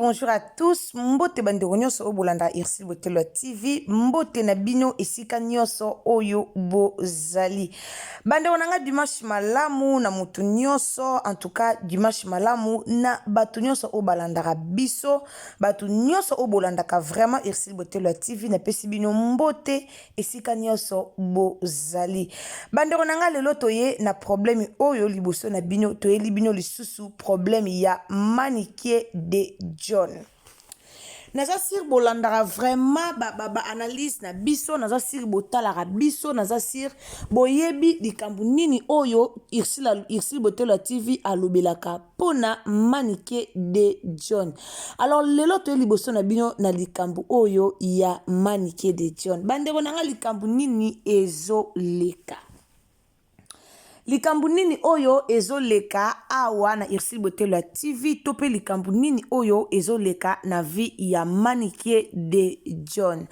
bonjour à tous. Mbote bandeko nyonso oyo bolanda Ursule Botelwa TV. Mbote na bino esika nyonso oyo bozali. Bandeko na nga dimanche malamu na mutu nyonso, en tout cas dimanche malamu na bato nyonso oyo balandaka biso, bato nyonso oyo bolandaka vraiment Ursule Botelwa TV, napesi bino mbote esika nyonso bozali. Bandeko na nga lelo toye na problème oyo liboso na bino, toyeli bino lisusu problème ya Manikie de John. Naza sur bolandaka vraiment ba, ba, ba analyse na biso, naza sur botalaka biso, naza sur boyebi likambo nini oyo Ursule, Ursule Botelwa TV alobelaka mpona Manike de John. Alors lelo toye liboso na bino na likambo oyo ya Manike de John. Bandeko na nga likambo nini ezoleka? Likambo nini oyo ezoleka awa na Ursule Botelwa TV to mpe likambo nini oyo ezoleka na vie ya Manike de John?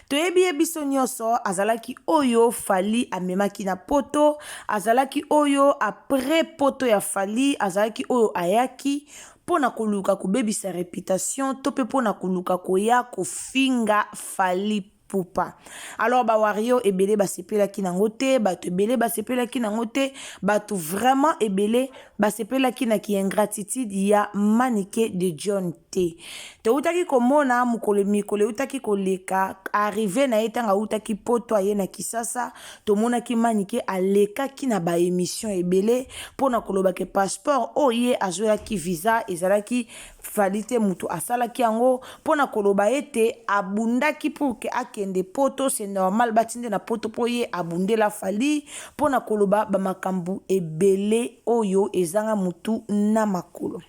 Toyebi ye biso nyonso, azalaki oyo Fally amemaki na poto, azalaki oyo après poto ya Fally, azalaki oyo ayaki mpo na koluka kobebisa reputation to mpe mpo na koluka koya kofinga Fally Ipupa. Alors ba warrior ebele basepelaki nango te, bato ebele basepelaki nango te, bato vraiment ebele basepelaki na ki ingratitude ya Manike de John te. Towutaki komona mokolo mikolo eutaki koleka arrive na ye ntango awutaki poto aye na Kisasa, tomonaki Manike alekaki na ba emission ebele mpo na koloba ke passeport oyo ye azwelaki visa ezalaki Fally te mutu asalaki yango pona koloba ete abundaki pour que akende poto c'est normal batinde na poto po ye abundela Fally pona koloba ba makambu ebele oyo ezanga mutu na makolo.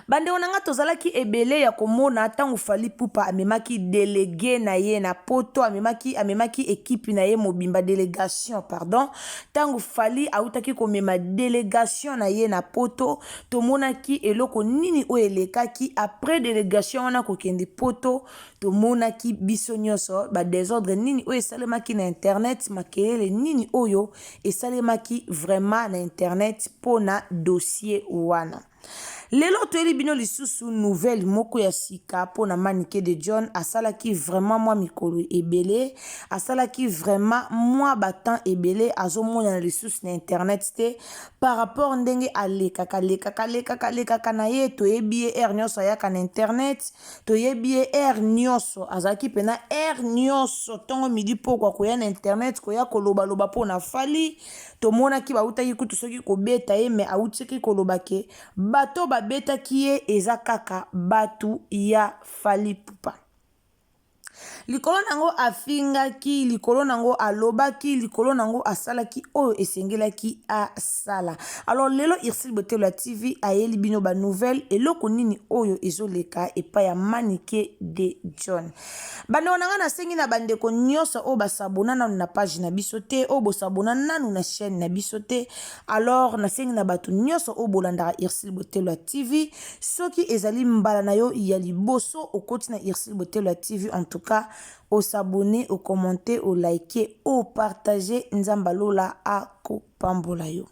Bandeko na nga tozalaki ebele ya komona ntango Fally Ipupa amemaki delegue na ye na poto amemaki amemaki ekipe na ye mobimba delegation pardon ntango Fally awutaki komema delegation na ye na poto Tomonaki eloko nini oyo elekaki après delegation wana kokende poto, tomonaki biso nyonso ba desordre nini oyo esalemaki na internet, makelele nini oyo esalemaki vraiment na internet pona dossier wana. Lelo toyeli bino lisusu nouvelle moko ya sika pona Manike de John asalaki vraiment mwa mikolo ebele, asalaki vraiment mwa ba temps ebele azomonana lisusu na internet te par rapport ndenge alekaka lekaka lekaka lekaka na ye toyebi ye heure nyonso ayaka na internet toyebi ye heure nyonso azalaki mpena heure nyonso ntongo midi pokwa koya na internet koya kolobaloba mpo na Fally tomonaki bautaki kutu soki kobeta ye me autaki koloba ke bato babetaki ye eza kaka bato ya Fally Ipupa. Likolo na yango afingaki, likolo na yango alobaki, likolo na yango asalaki oyo esengelaki asala. Alors lelo Ursule Botelwa TV ayeli bino ba nouvelle eloko nini oyo ezoleka epai ya Manike de John. Bandeko na ngai nasengi na bandeko nyonso oyo basabona nanu na page na biso te, oyo bosabona nanu na chaîne na biso te. Alors nasengi na bato nyonso oyo bolandaka Ursule Botelwa TV Soki ezali mbala na yo ya liboso okoti na Ursule Botelwa TV en tout cas o s'abonner, o commenter, o liker, o partager Nzambe ya lola akopambola yo.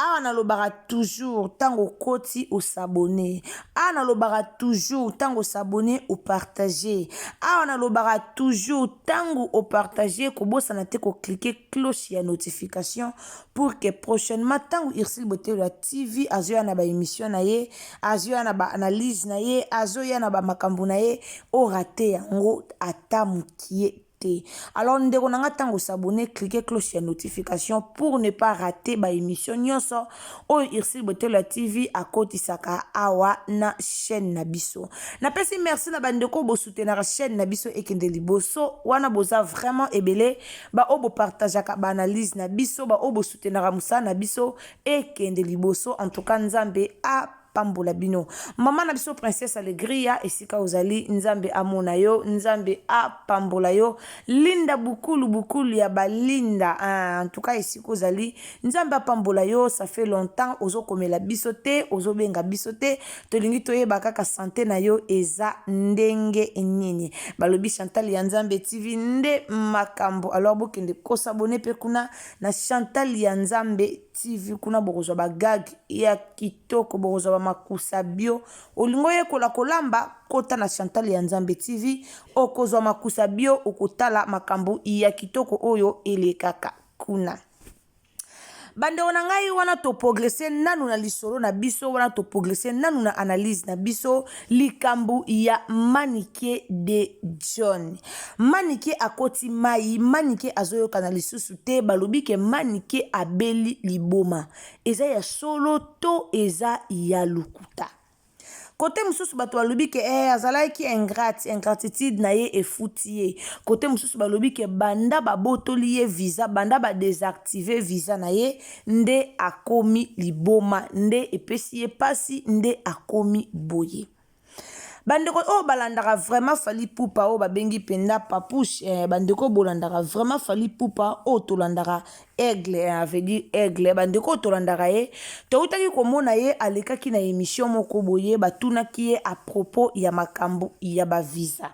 Awa nalobaka toujours ntango okoti o s'abonner. Awa nalobaka toujours ntango o s'abonner o partager. Awa nalobaka toujours ntango o partager kobosana te ko cliquer cloche ya notification pour que prochainement ntango Ursule Botelwa TV azoya na ba émission na ye, azoya na ba analyse na ye, azoya na ba makambo na ye, orate yango ata mokie te. Alors ndeko na nga ntango s'abonner, cliquer cloche ya notification pour ne pas rater ba émission nyonso oyo Ursule Botelwa TV akotisaka awa na chaîne na biso. Napesi merci na bandeko bosoutenaka chaîne na biso ekende liboso wana boza vraiment ebele ba oyo bo partageaka ba analyse na biso, ba oyo bo soutenaka mosala na biso ekende liboso. En tout cas Nzambe apambola bino. Mama na biso Princesse Alegria, esika ozali Nzambe amona yo, Nzambe apambola yo. Linda Bukulu, Bukulu ya ba Linda, ah, en tout cas esika ozali Nzambe apambola yo. Ça fait longtemps ozokomela biso te, ozobenga biso te, tolingi toyeba kaka sante na yo eza ndenge nini. Balobi Chantal ya Nzambe TV nde makambo, alors bokende kosabone pe kuna na Chantal ya Nzambe. TV. Kuna bokozwa ba gag ya kitoko, bokozwa ba makusa bio. Olingi oyekola kolamba, kota na Chantal ya Nzambe TV, okozwa makusa bio, okotala makambo ya kitoko oyo elekaka kuna. Bandeko na ngai, wana toprogresse nanu na lisolo na biso, wana toprogresse nanu na analyse na biso, likambo ya Manike de John. Manike akoti mai, Manike azoyokana lisusu te, balobi ke Manike abeli liboma. Eza ya solo to eza ya lokuta? Kote mosusu bato balobi ke azalaki ingrate, ingratitude na ye efuti ye. Kote mosusu balobi ke banda babotoli ye visa, banda badésactive visa na ye, nde akomi liboma, nde epesi ye pasi, nde akomi boye. Bandeko oyo balandaka vraiment Fally Ipupa, oyo babengi mpenza Papouche, bandeko oyo bolandaka vraiment Fally Ipupa, oyo tolandaka Aigle, veut dire Aigle, bandeko oyo tolandaka ye, toutaki komona ye alekaki na émission moko boye, batunaki ye à propos ya makambo ya bavisa.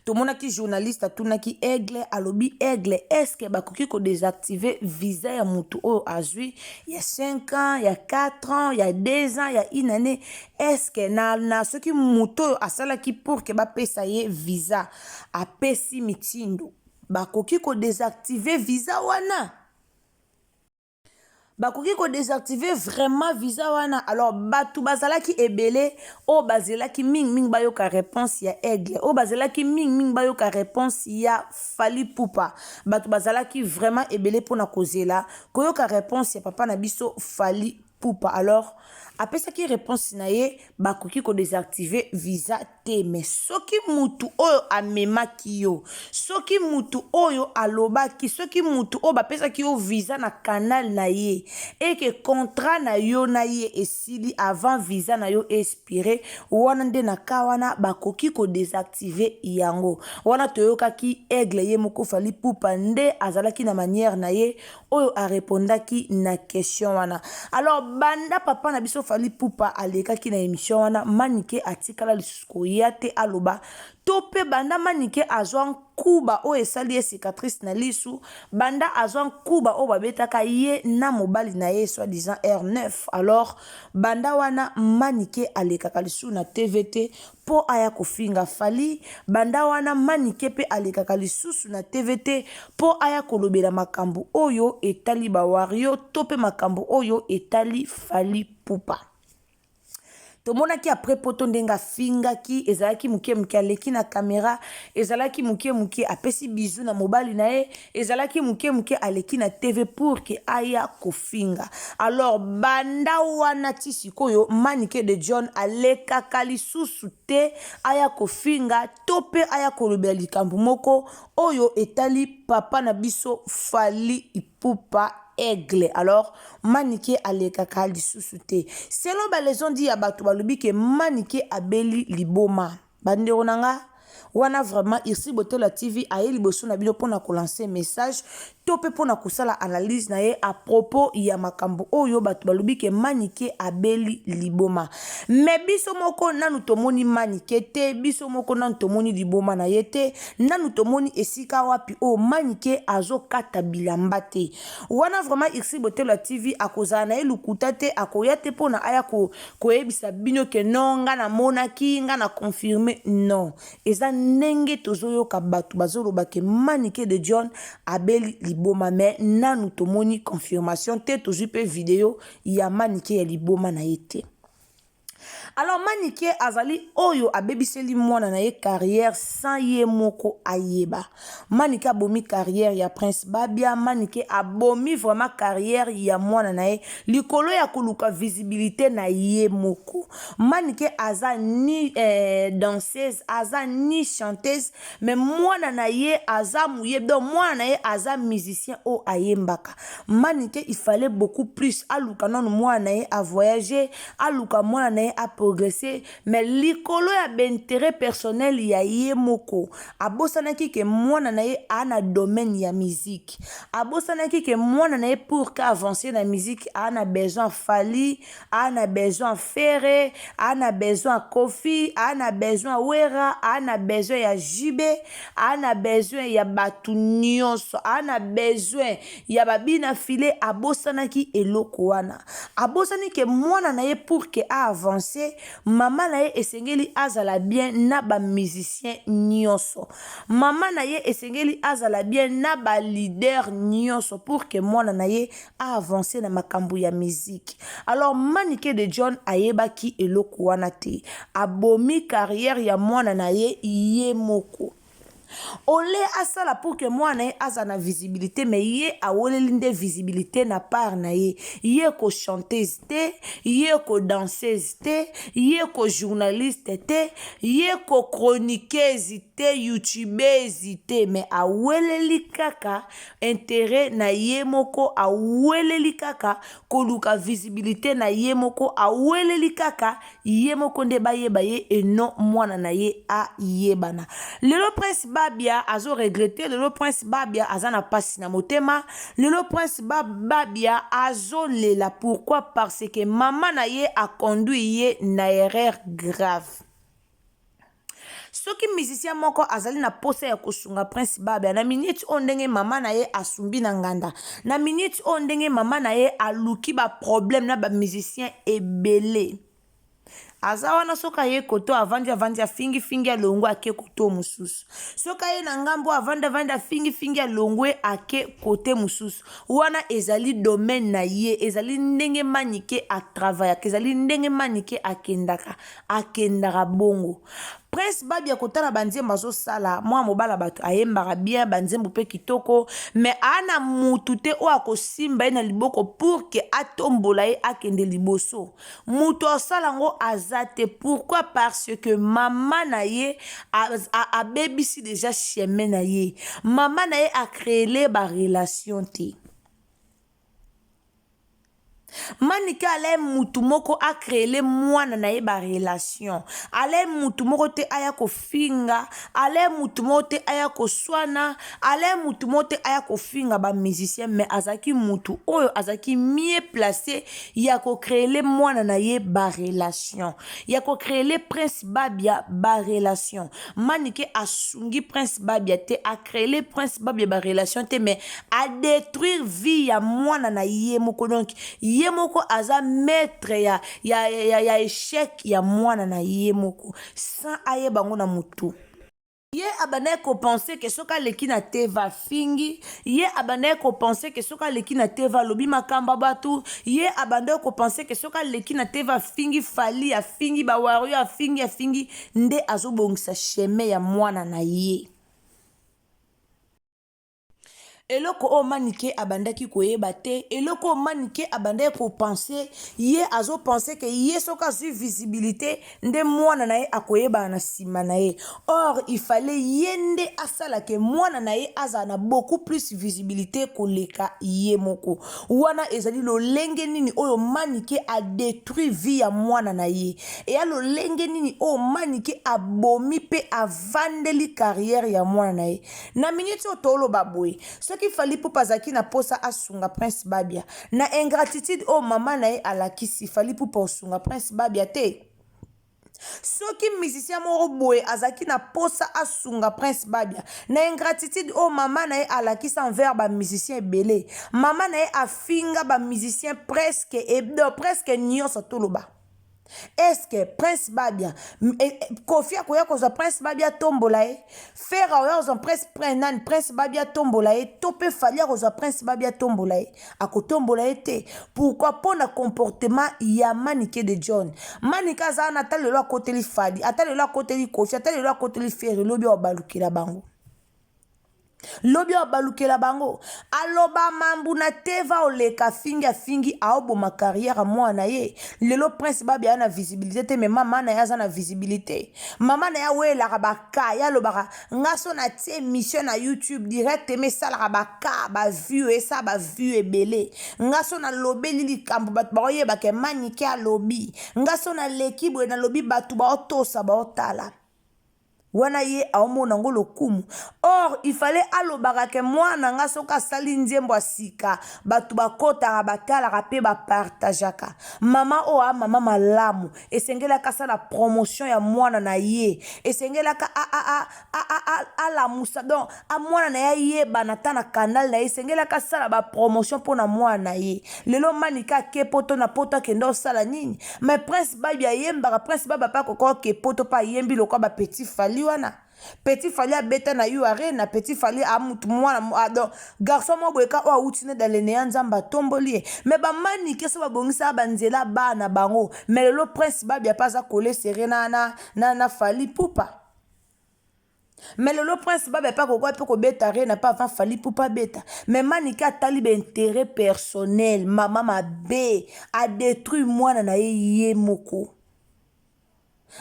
Tomonaki journaliste atunaki Aigle, alobi: "Aigle, est-ce bakoki kodésactive visa ya motu oyo azwi ya 5 ans, ya 4 ans, ya 2 ans, ya une année? Est-ce na soki motu oyo asalaki pour ke bapesa ye visa apesi mitindo, bakoki kodésactive visa wana? Bakoki kodésactive vraiment visa wana?" Alors bato bazalaki ebele oyo bazelaki mingimingi bayoka réponse ya Aigle, oyo bazelaki mingimingi bayoka réponse ya Fally Ipupa. Bato bazalaki vraiment ebele mpona kozela koyoka réponse ya papa na biso Fally Ipupa. Alors apesaki réponse na ye: bakoki kodésactive visa te, mais soki mutu oyo amemaki yo, soki mutu oyo alobaki, soki mutu oyo bapesaki yo visa na canal na ye, eke contrat na yo na ye esili avant visa na yo expire, wana nde na ka wana bakoki kodésactive yango. Wana toyokaki Aigle ye moko Fally Ipupa nde azalaki na manière na ye oyo arépondaki na question wana. Alors banda papa na biso Fally Ipupa alekaki na émission wana, Manike atikala lisusu koya te aloba to mpe banda Manike azwa nkuba oyo esali ye cicatrice na lisu, banda azwa nkuba oyo babetaka ye na mobali na ye soi-disant R9, alors banda wana Manike alekaka lisusu na TV te mpo aya kofinga Fally. Banda wana Manike mpe alekaka lisusu na TV te mpo aya kolobela makambo oyo etali bawario to mpe makambo oyo etali Fally Ipupa. Tomonaki après poto ndenge afingaki, ezalaki moke moke, aleki na caméra, ezalaki moke moke, apesi bizu na mobali na ye, ezalaki moke moke, aleki na TV pour ke aya kofinga. Alors banda wana ti sikoyo, Manike de John alekaka lisusu te aya kofinga to mpe aya kolobela likambo moko oyo etali papa na biso Fally Ipupa Aigle. Alors Manike alekaka lisusu te. Selon balesondi ya bato, balobi ke Manike abeli liboma. Bandeko na nga, wana vraiment Irsi Botola TV aye liboso na bino mpona kolancer message to mpe mpona kosala analyse na ye à propos ya makambo oyo bato balobi ke Manike abeli liboma. Mais biso moko nanu tomoni Manike te, biso moko nanu tomoni liboma na ye te, nanu tomoni esika wapi oyo Manike azokata bilamba te. Wana vraiment Irsi Botola TV akozala na ye lukuta te, akoya te mpona aya koyebisa bino ke non, nga namonaki, nga na confirme. Non, eza ndenge tozoyoka bato bazoloba ke Manike de John abeli liboma, mais nanu tomoni confirmation te, tozwi mpe video ya Manike ya liboma na ye te. Alors Manike azali oyo abebiseli mwana na ye carrière sans ye moko ayeba. Manike abomi carrière ya Prince Babia. Manike abomi vraiment carrière ya mwana na ye likolo ya koluka visibilité na ye moko. Manike aza ni danseuse, aza ni chanteuse, mais mwana na ye aza moyebi, donc mwana na ye aza musicien oyo ayembaka. Manike, il fallait beaucoup plus aluka nanu mwana na ye avoyage, aluka mwana na ye. ye aprogresse, mais likolo ya baintérêt personnel ya ye moko, abosanaki ke mwana na ye aa na domaine ya musique. Abosanaki ke mwana na ye, pour que avance na musique, aa na besoin Fally, aa na besoin Ferre, aa na besoin Koffi, aa na besoin Wera, aa na besoin ya JB, aa na besoin ya bato nyonso, aa na besoin ya babina file. Abosanaki eloko wana. Abosani ke mwana na ye, pour que aavance, mama na ye esengeli azala bien na bamusicien nyonso, mama na ye esengeli azala bien na baleader nyonso, pour que mwana na ye aavance na makambo ya musique. Alors Manike de John ayebaki eloko wana te. Abomi carrière ya mwana na ye ye moko. Ole asala pour que mwana ye aza na visibilité, mais ye aweleli nde visibilité na part na ye. Ye kochanteuse te, ye kodanseuse te, ye kojournaliste te, ye kochroniqueuse te, youtubeuse te, mais aweleli kaka intérêt na ye moko, aweleli kaka koluka visibilité na ye moko, aweleli kaka ye moko nde bayeba ye eno mwana na ye ayebana. Lelo Prince Babia azoregretter. Lelo Prince Babia aza na mpasi na motema. Lelo Prince Babia azolela. Pourquoi? Parce que mama na ye aconduit ye na erreur grave. Soki musicien moko azali na posa ya kosunga Prince Babia na minute oyo, ndenge mama na ye asumbi na nganda, na minute oyo, ndenge mama na ye aluki baproblème na bamusicien ebele, aza wana. Soki aye koto, avandi, avandi, afingifingi, alongwe, ake koto mosusu. Soki aye na ngambo, avandi, avandi, afingifingi, alongwe, ake kote mosusu. Wana ezali domaine na ye, ezali ndenge Manike atravaillaka, ezali ndenge Manike akendaka, akendaka bongo. Prince Babia, kotala banzembo azosala, mwana mobala bato ayembaka bien, banzembo mpe kitoko, mais aa na mutu te oyo akosimba ye na liboko pour que atombola ye, akende liboso. Moto asala yango aza te. Pourquoi? Parce que mama na ye abebisi déjà chemin na ye. Mama na ye acréele barelation te. Manike ala mutu moko acréele mwana na ye barelation. Ala mutu moko te aya kofinga, ala mutu moko te aya koswana, ala mutu moko te aya kofinga bamusicien, mais azalaki mutu oyo azalaki mieux placé ya kocréele mwana na ye barelation, ya kocréele Prince Babia barelation. Manike asungi Prince Babia te, acréele Prince Babia barelation te, mais adétruire vie ya mwana na ye moko. Donc ye moko aza maître ya échec ya mwana na ye moko, sans ayeba yango na motu. Ye abandaki kopenser ke soki aleki na TV, afingi. Ye abandaki kopenser ke soki aleki na TV, alobi makambo ya bato. Ye abandaki kopenser ke soki aleki na TV, afingi Fally, afingi bawario, afingi, afingi, nde azobongisa chemin ya mwana na ye. Eloko oyo Manike abandaki koyeba te, eloko oyo Manike abandaki kopenser, ye azopenser ke ye soki azwi visibilité nde mwana na ye akoyebana na nsima na ye. Or il fallait ye nde asala ke mwana na ye azala na beaucoup plus visibilité koleka ye moko. Wana ezali lolenge nini oyo Manike adétruit vie ya mwana na ye, eya lolenge nini oyo Manike abomi mpe avandeli carrière ya mwana na ye. Na miniti oyo toloba boye, soki Fally Ipupa azalaki na posa asunga Prince Babia, na ingratitude oyo mama na ye alakisi, Fally Ipupa osunga Prince Babia te. Soki musicien moko boye azalaki na posa asunga Prince Babia, na ingratitude oyo mama na ye alakisa envers bamusicien ebele, mama na ye afinga bamusicien presque presque nyonso, toloba, est-ce Prince Babia, Koffi akoya kozwa Prince Babia atombola ye? Ferre akoya kozwa Prince, nani, Prince Babia atombola ye? To mpe Fally akozwa Prince Babia atombola ye? Akotombola ye te. Pourquoi? Mpo na comportement ya Manike de John. Manike aza wana, ata lelo akoteli Fally, ata lelo akoteli Koffi, ata lelo akoteli Ferre, elobi aobalukela bango. Lobi oyo abalukela bango aloba mambu na teva oleka afingi afingi aoboma carrière ya mwana na ye. Lelo Prince Babia aza na visibilité te, mais mama na ye aza na visibilité. Mama na ye awelelaka baka, ye alobaka nga so natie émission na YouTube directement esalaka baka ba vue, esala ba vue ebele. Nga so nalobeli likambo, bato baoyebaka Manike alobi. Nga so naleki boye, nalobi, bato baotosa, baotala wana. Ye aomona yango lokumu. Or il fallait alobaka ke mwana nga soki asali nzembo ya sika, bato bakɔtaka, batalaka mpe bapartageaka. Mama oyo a mama malamu, esengelaka asala promotion ya mwana na ye, esengelaka alamusa donc mwana na ye ayebana ata na canal na ye, esengelaka asala bapromotion mpona mwana na ye. Lelo Manike ake Poto, na Poto akende osala nini? Mais Prince Babi ayembaka, Prince Babi ape akoka oke Poto mpe ayembi lokwa bapetit Fally wana. Petit Fally abeta na U Arena. Petit Fally amutu mwana, donc garçon moko boye ka oyo awuti ne dalene ya Nzambe atomboli ye. Mais bamanike so babongisaka banzela bana bango. Mais lelo Prince Babi ape aza kole sere na Fally Ipupa. Mais lelo Prince Babi ape akokoya mpe kobeta Arena mpe avant Fally Ipupa abeta. Mais Manike atali baintérêt personnel. Mama mabe, adétruire mwana na ye ye moko,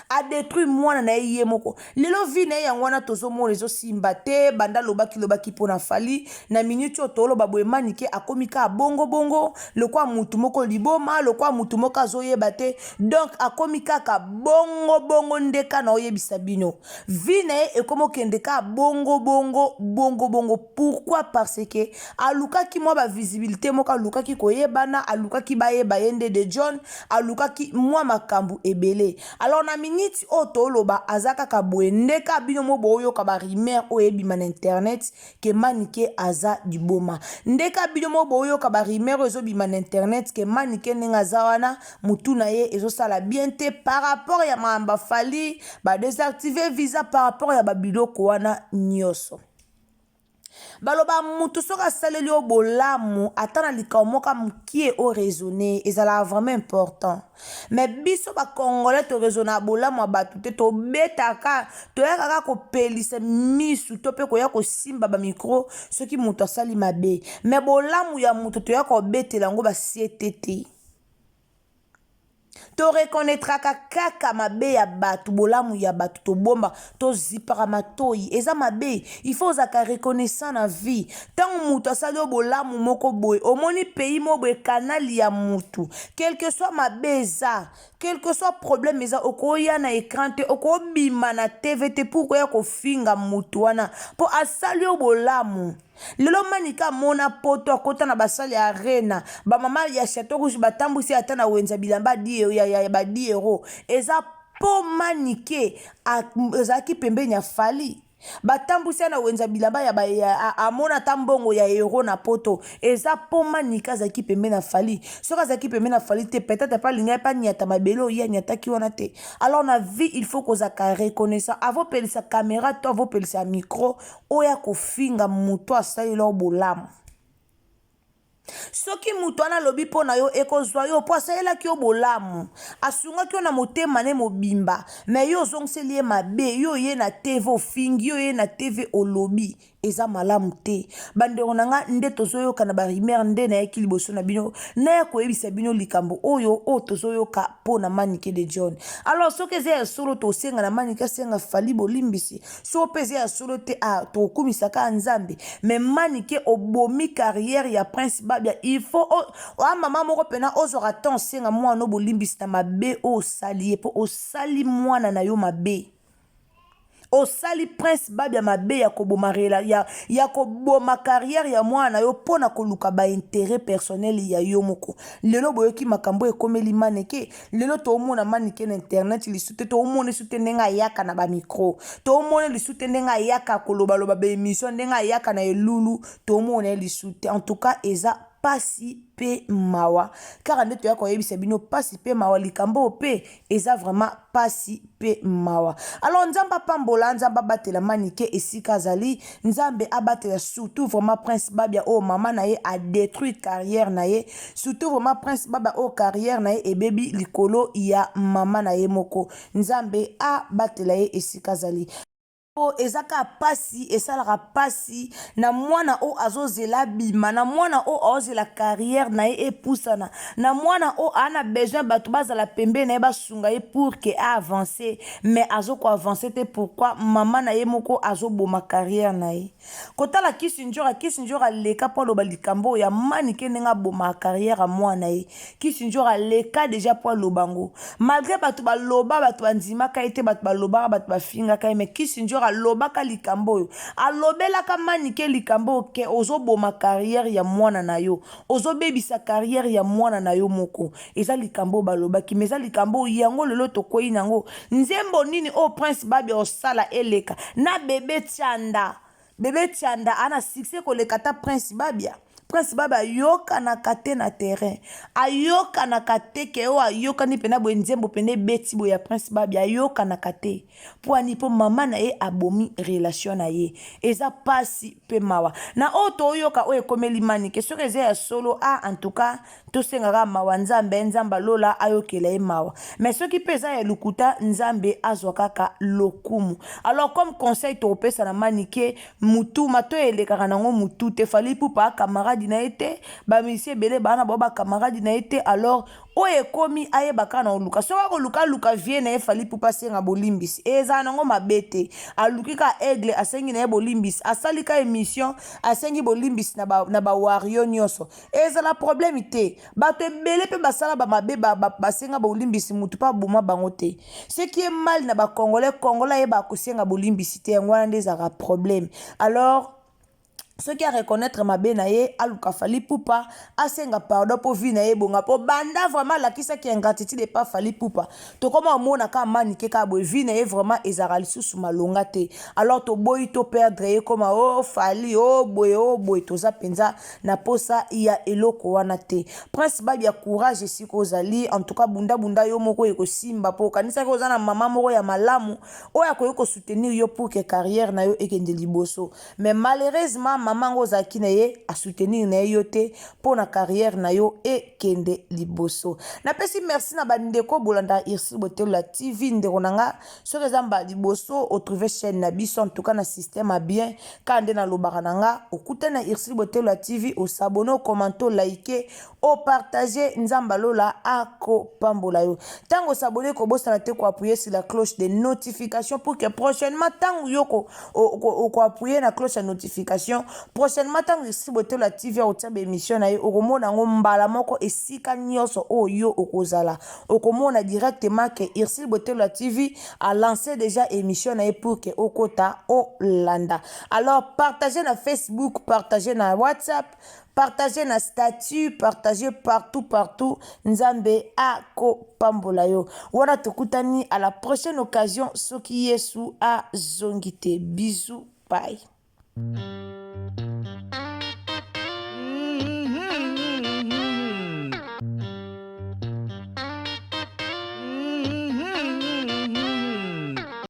adétruire mwana na ye ye moko. Lelo vie na ye yango wana tozomona ezosimba te. Banda alobaki lobaki mpo na Fally, na miniti oyo toloba boye, Manike akomi kaka bongo bongo lokwa mutu moko liboma, lokwa mutu moko azoyeba te. Donc akomi kaka bongo bongo nde ka na oyebisa bino, vie na ye ekomi okende kaka bongo bongo bongo bongo. Pourquoi? Parce que alukaki mwa bavisibilité moko, alukaki koyebana, alukaki bayeba ye nde de John, alukaki mwa makambo ebele. Alors na miniti oyo toloba, aza kaka boye nde ka bino mo boyoka barumeur oyo ebima na internet ke Manike aza liboma. Nde ka bino mo boyoka barumeur oyo ezobima na internet ke Manike ndenge aza wana, mutu na ye ezosala bien te par rapport ya makambo aFally badésactive visa, par rapport ya babiloko wana nyonso. Baloba mutu soki asaleli yo bolamu, ata na likambo moko mokie, oraisonne, ezalaka vraiment important. Mais biso bacongolais toraisonna bolamu ya bato te. Tobetaka, toyaka kaka kopelisa misu to mpe koya kosimba bamicro soki moto asali mabe. Mais bolamu ya moto, toya kobetela yango basiete te. Toreconnaîtraka kaka mabe ya bato, bolamu ya bato tobomba, tozipaka matoi. Eza mabe. Il faut ozalaka reconnaissant na vie. Ntango moto asali yo bolamu moko boye, omoni pays moko boye, canal ya motu, quelque soit mabe eza, quelque soit problème eza, okoya na écran te, okobima na TV te pour koya kofinga motu wana mpo asali yo bolamu. Lelo Manika amona Poto, akota na basale ya Arena, bamama ya Chateau Rouge batambwisi ata na wenza bilamba ya ba 10 euro. Eza mpo Manike ezalaki pembeni ya Fally, batambwisi ya na wenza bilamba ya amona ata mbongo ya euro na Poto. Eza mpo Manike azalaki pembeni ya Fally. Soki azalaki pembeni ya Fally te, peut-être mpe alingaki mpe aniata mabele oyo ye aniataki wana te. Alors na vie, il faut kozalaka reconnaissant. Avopelisa caméra to avopelisa micro oyo akofinga moto asaleli bolamu, soki moto wana alobi mpo na yo, ekozwa yo mpo asalelaki yo bolamu, asungaki yo na motema ne mobimba. Mais yo ozongiseli ye mabe, yo ye na TV ofingi, yo ye na TV olobi. Eza malamu te, bandeko na nga. Nde tozoyoka na barumeur, nde nayaki liboso na bino, naya koyebisa bino likambo oyo oyo tozoyoka mpo na Manike de John. Alors soki eza ya solo, tosenga na Manike asenga Fally bolimbisi. Soki mpe eza ya solo te, ah, tokokumisaka Nzambe. Mais Manike, obomi carrière ya Prince Babia. Il faut oa mama moko mpena ozwaka temps, osenga mwana o bolimbisi na mabe oyo osali ye, mpo osali mwana na yo mabe, osali Prince Babia mabe ya koboma ya koboma carrière ya mwana na yo mpo na koluka baintérêt personnel ya yo moko. Lelo boyoki makambo ekomeli Maneke. Lelo toomona Maneke na internet lisu te, toomona lisu te ndenge ayaka na bamicro, toomona lisu te ndenge ayaka kolobaloba baémission, ndenge ayaka na elulu, toomona ye lisu te. En tout cas eza pasi mpe mawa. Kaka nde toya koyebisa bino pasi mpe mawa, likambo oyo mpe eza vraiment pasi mpe mawa. Alors Nzambe apambola, Nzambe abatela Manike esika azali, Nzambe abatela surtout vraiment Prince Babia oyo mama na ye adétruire carrière na ye, surtout vraiment Prince Babia oyo carrière na ye ebebi likolo ya mama na ye moko. Nzambe abatela ye esika azali. Po eza kaka pasi, esalaka pasi na mwana oyo azozela abima, na mwana oyo aozela carrière na ye epusana, na mwana oyo aa na besoin bato bazala pembeni na ye basunga ye pour que a avancer, mais azo ko avancer te pourquoi? Mama na ye moko azoboma carrière na ye. Kotala Kisi Ndjora, Kisi Ndjora aleka po aloba likambo oyo ya Manike ndenge abomaka carrière ya mwana na ye. Kisi Ndjora aleka dejà po aloba yango. Malgre bato baloba, bato bandimaka ye te, bato balobaka, bato bafingaka ye, mais Kisi Ndjora alobaka likambo oyo. Alobelaka Manike likambo oyo ke ozoboma carrière ya mwana na yo. Ozobebisa carrière ya mwana na yo moko. Eza likambo oyo balobaki, mais eza likambo oyo yango lelo tokweyi na yango. Nzembo nini oyo Prince Babia osala eleka na Bebe Tshanda? Bebe Tshanda a na succès koleka ata Prince Babia. Prince Babia ayokanaka te na terrain. Ayokanaka te ke oyo ayokani pena boye nzembo pena ebeti boye ya Prince Babia ayokanaka te. Mpo ani mpo mama na ye abomi relation na ye. Eza pasi pe mawa. Na oyo toyoka oyo ekomeli Manike soki eza ya solo ah en tout cas tosenga kaka mawa Nzambe, Nzambe ya lola ayokela ye mawa. Mais soki pe eza ya lokuta Nzambe azwa kaka lokumu. Alors comme conseil tokopesa na Manike mutu matoyi elekaka nango mutu te Fally Ipupa a camarade na ye te, ba musiciens ebele baa na bango ba camarade na ye te alors oyo ekomi ayeba kaka na koluka soki akoluka aluka vie na ye Fally Ipupa asenga bolimbisi ezala nango mabe te aluki kaka aigle asengi na ye bolimbisi asali ka emission asengi bolimbisi na ba, na ba wario nyonso ezala problème te bato ebele mpe basala ba mabe basenga ba, bolimbisi mutu mpe aboma bango te ce qui est mal na ba congolais congolais ayeba kosenga bolimbisi te yango wana nde ezalaka problème. Alors soki a reconnaître mabe na ye aluka Fally Ipupa asenga pardon mpo vie na ye ebonga mpo banda vraiment alakisaki ingratitude epa Fally Ipupa tokoma omona kaka Manike kaka boye vie na ye vraiment ezalaka lisusu malonga te. Alors toboyi to perdre ye koma o oh, Fally o oh, boye o oh, boye toza mpenza na posa ya eloko wana te. Prince Babia courage esika ozali en tout cas bunda bunda yo moko ekosimba mpo okanisaki oza na mama moko ya malamu oyo akoki kosoutenir yo pour que carrière na yo ekende liboso. Mais malheureusement maman ngo ozalaki na ye a soutenir na ye yo te mpo na carrière na yo ekende liboso. Napesi merci na bandeko bolanda Ursule Botelola TV ndeko na nga soki eza mbala liboso otrouve chaîne na biso en tout cas na système ya bien kaka nde nalobaka na nga okutani na Ursule Botelola TV osabone okomante olike O partager Nzambe ya lola ako pambola yo. Tango o s'abonner ko bosana te ko appuyer sur la cloche de notification pour que prochainement tango yo ko oko appuyer na cloche ya notification prochainement tango Isi Botola TV akotia ba emission na ye okomona yango mbala moko esika nyonso oyo yo okozala okomona directement que Ursule Botola TV a lancé déjà émission na ye pour que okota olanda. Alors partager na Facebook, partager na WhatsApp, Partager na statut, partager partout partout. Nzambe akopambola yo. Wana tokutani à la prochaine occasion soki Yesu azongi te. Bisous, bye.